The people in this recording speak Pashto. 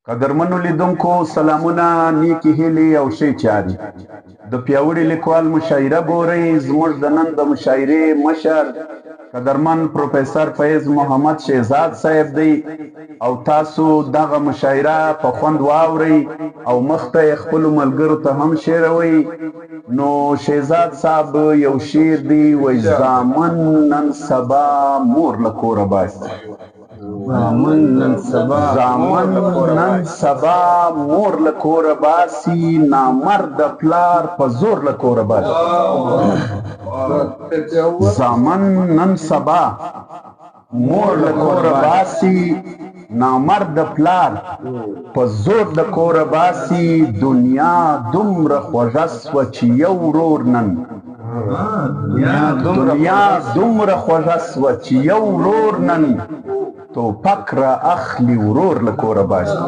قدرمنو لیدونکو سلامونه، نیکې هیلې او ښې چارې. د پیاوړي لیکوال مشاعره ګورئ. زموږ د نن د مشاعرې مشر قدرمن پروفیسور فیض محمد شهزاد صاحب دی او تاسو دغه مشاعره په خوند واورئ او مخته یې خپلو ملګرو ته هم شیروئ. نو شهزاد صاحب یو شعر دی، وایي زامن نن سبا مور له کوره باسي. زامن نن سبا زامن نن سبا مور له کوره باسي، نامرد پلار په زور له کوره باسي. زامن نن سبا مور له کوره باسي، نامرد پلار په زور له کوره باسي. دنیا دومره خوږه سوه چې یو ورور نن، دنیا دومره خوږه سوه چې یو ورور نن توپک را اخلي ورور له کوره باسي.